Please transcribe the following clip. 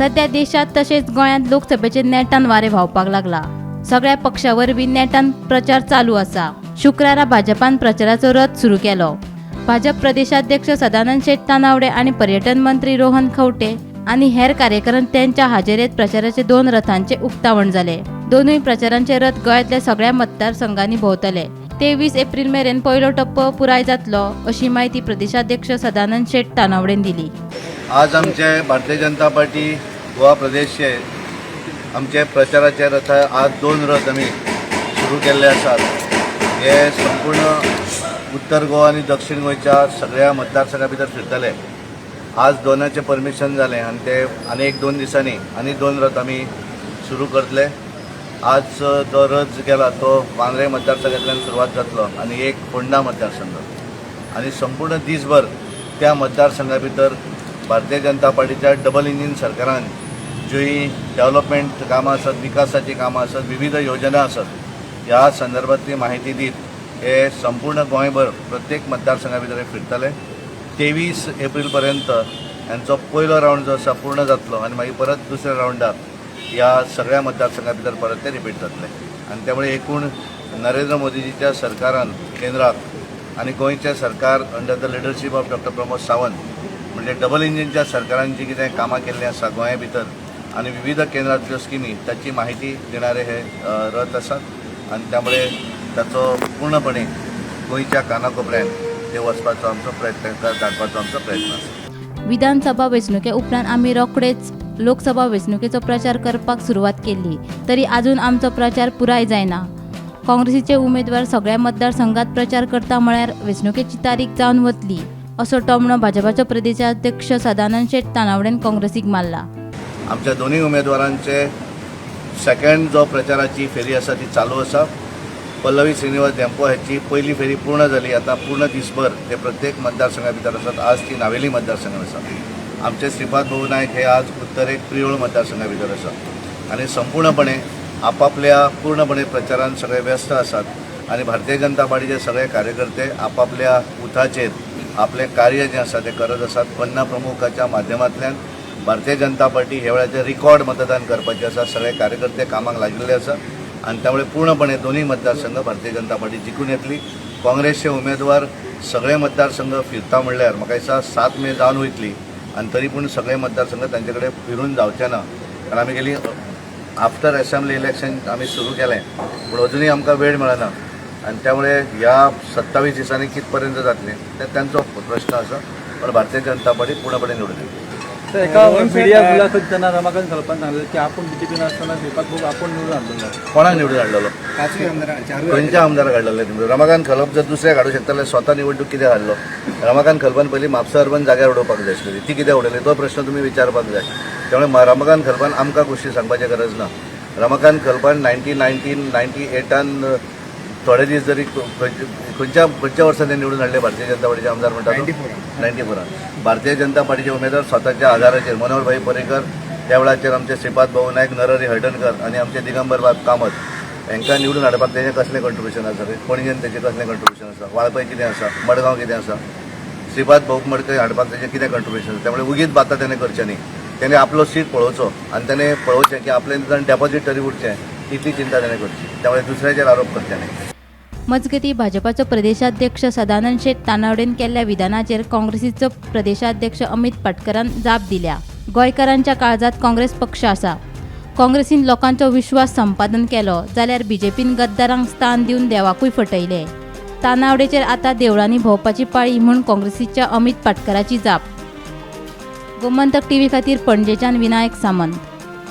सध्या देशांत तशेंच गोंयांत लोकसभेचे नेटान वारें व्हांवपाक लागला. सगळ्या पक्षा वरवीं नेटान प्रचार चालू आसा. शुक्रारा भाजपान प्रचाराचो रथ सुरू केलो. भाजप प्रदेशाध्यक्ष सदानंद शेट तानावडे आनी पर्यटन मंत्री रोहन खंवटे आनी हेर कार्यकर्त्यांच्या हाजेरेत प्रचाराचे दोन रथांचे उक्तावण जाले. दोनूय प्रचारांचे रथ गोंयांतल्या सगळ्या मतदारसंघांनी भोंवतले. 23 एप्रील मेरेन पयलो टप्पो पुराय जातलो, अशी माहिती प्रदेशाध्यक्ष सदानंद शेट तानावडेन दिली. आज आमचे भारतीय जनता पार्टी गोवा प्रदेशचे आमचे प्रचाराचे रथ, आज दोन रथ आमी सुरू केल्ले आसात. हे संपूर्ण उत्तर गोवा आनी दक्षिण गोंयच्या सगळ्या मतदारसंघा भितर फिरतले. आज दोनाचें परमिशन जालें आनी ते आनी एक दोन दिसांनी आनी दोन रथ आमी सुरू करतले. आज जो रथ गेला तो मांद्रे मतदारसंघांतल्यान सुरवात जातलो आनी एक फोंडा मतदारसंघ आनी संपूर्ण दीसभर त्या मतदारसंघा भितर भारतीय जनता पार्टीच्या डबल इंजीन सरकारान जी डेव्हलपमेंट कामां आसत, विकासाचीं कामां आसत, विविध योजना आसत, ह्या संदर्भातली माहिती दीत हे संपूर्ण गोंयभर प्रत्येक मतदारसंघा भितर हे फिरतले. 23 एप्रील पर्यंत यांचो पयलो रावंड जो आसा पूर्ण जातलो आनी मागीर परत दुसऱ्या रावंडाक ह्या सगळ्या मतदारसंघा भितर परत ते रिपीट जातले. आनी त्यामुळे एकूण नरेंद्र मोदीजीच्या सरकारान केंद्रात आनी गोंयचें सरकार under the leadership of Doctor Pramod Sawant, म्हणजे डबल इंजिनच्या सरकारान जी कितें कामां केल्लीं आसा गोंया भितर आनी विविध केंद्रांतल्यो स्किमी, ताची माहिती दिणारे हे रथ आसात आनी त्यामुळे ताचो पूर्णपणे गोंयच्या कानाकोपऱ्यान ते वचपाचो आमचो प्रयत्न, धाडपाचो आमचो प्रयत्न आसा. विधानसभा वेंचणुके उपरांत आमी रोखडेच लोकसभा वेंचणुकेचो प्रचार करपाक सुरवात केल्ली, तरी आजून आमचो प्रचार पुराय जायना. काँग्रेसीचे उमेदवार सगळ्या मतदारसंघात प्रचार करता म्हळ्यार वेंचणुकेची तारीख जावन वतली, असो टोमणो भाजपाचो प्रदेशाध्यक्ष सदानंद शेट तानावडेन काँग्रेसीक मारला. आमच्या दोनूय उमेदवारांचे सेकंड जो प्रचाराची फेरी आसा ती चालू आसा. पल्लवी श्रीनिवास धेंपो ह्याची पयली फेरी पूर्ण जाली. आतां पूर्ण दीसभर ते प्रत्येक मतदारसंघा भितर आसात. आज ती नावेली मतदारसंघात आसा. आमचे श्रीपाद भाऊ नायक हे आज उत्तरेक प्रियोळ मतदारसंघा भितर आसा आनी संपूर्णपणे आपापल्या पूर्णपणे प्रचारान सगळे व्यस्त आसात. आनी भारतीय जनता पार्टीचे सगळे कार्यकर्ते आपापल्या बुथाचेर आपलें कार्य जें आसा तें करत आसात. पन्ना प्रमुखाच्या माध्यमांतल्यान भारतीय जनता पार्टी ह्या वेळाचेर रिकॉर्ड मतदान करपाचें आसा. सगळे कार्यकर्ते कामाक लागिल्ले आसा आनी त्यामुळे पूर्णपणे दोन्ही मतदारसंघ भारतीय जनता पार्टी जिखून येतली. काँग्रेसचे उमेदवार सगळे मतदारसंघ फिरता म्हणल्यार म्हाका दिसता 7 मे जावन वयतली आनी तरी पूण सगळे मतदारसंघ तांचे कडेन फिरून जावचे ना, कारण आमी गेली आफ्टर असेंब्ली इलेक्शन आमी सुरू केलें, पूण अजुनूय आमकां वेळ मेळना. आनी त्यामुळे ह्या 27 दिसांनी कित पर्यंत जातलें ते तांचो प्रश्न आसा, पण भारतीय जनता पार्टी पूर्णपणे निवडून येतली. तर एका मिडिया मुलाखत दितना रमाकांत खलपान सांगलें की आपूण बीजेपीन आसतना श्रीपाद भाऊ आपूण निवडून हाडलेलो. कोणाक निवडून हाडलेलो? पांचूय आमदार, चारूय. खंयच्या आमदाराक हाडलेले तुमी? रमाकांत खलप जर दुसऱ्याक हाडूंक शकता जाल्यार स्वता निवडणूक कित्याक हाडलो? रमाकांत खलपान पयलीं म्हापसा अर्बन जाग्यार उडोवपाक जाय आसलेली, ती कित्याक उडयली तो प्रश्न तुमी विचारपाक जाय. त्यामुळे रमाकांत खलपान आमकां गोश्टी सांगपाची गरज ना. रमाकांत खलपान 1990 एटान थोडे दीस जरी खंयच्या खंयच्या वर्सा ते निवडून हाडले भारतीय जनता पार्टीचे आमदार म्हणटा? 94. 94रान भारतीय जनता पार्टीचे उमेदवार स्वताच्या आधाराचेर मनोहर भाई पर्रीकर, त्या वेळाचेर आमचे श्रीपाद भाऊ नायक, नरहरी हळदणकर आनी आमचे दिगंबर बाब कामत हांकां निवडून हाडपाक तेजें कसलें कंट्रिब्युशन आसा रे? पणजेन तेजें कसलें कंट्रिब्युशन आसा? वाळपय कितें आसा? मडगांव कितें आसा? श्रीपाद भाऊ मडकय हाडपाक तेजें कितें कंट्रिब्युशन आसा? त्यामुळे उगीच बाता तेणें करचें न्ही. तेणें आपलो सीट पळोवचो आनी तेणें पळोवचें की आपलें डेपॉझीट तरी उरचें इतली चिंता तेणें करची. त्यामुळे दुसऱ्याचेर आरोप करचे न्ही. मजगतीं, भाजपाचो प्रदेशाध्यक्ष सदानंद शेट तानावडेन केल्ल्या विधानाचेर काँग्रेसीचो प्रदेशाध्यक्ष अमित पाटकरान जाप दिल्या. गोंयकारांच्या काळजांत काँग्रेस पक्ष आसा. काँग्रेसीन लोकांचो विश्वास संपादन केलो जाल्यार बीजेपीन गद्दारांक स्थान दिवन देवाकूय फटयले. तानावडेचेर आतां देवळांनी भोंवपाची पाळी म्हूण काँग्रेसीच्या अमित पाटकराची जाप. गोमंतक टीव्ही खातीर पणजेच्यान विनायक सामंत.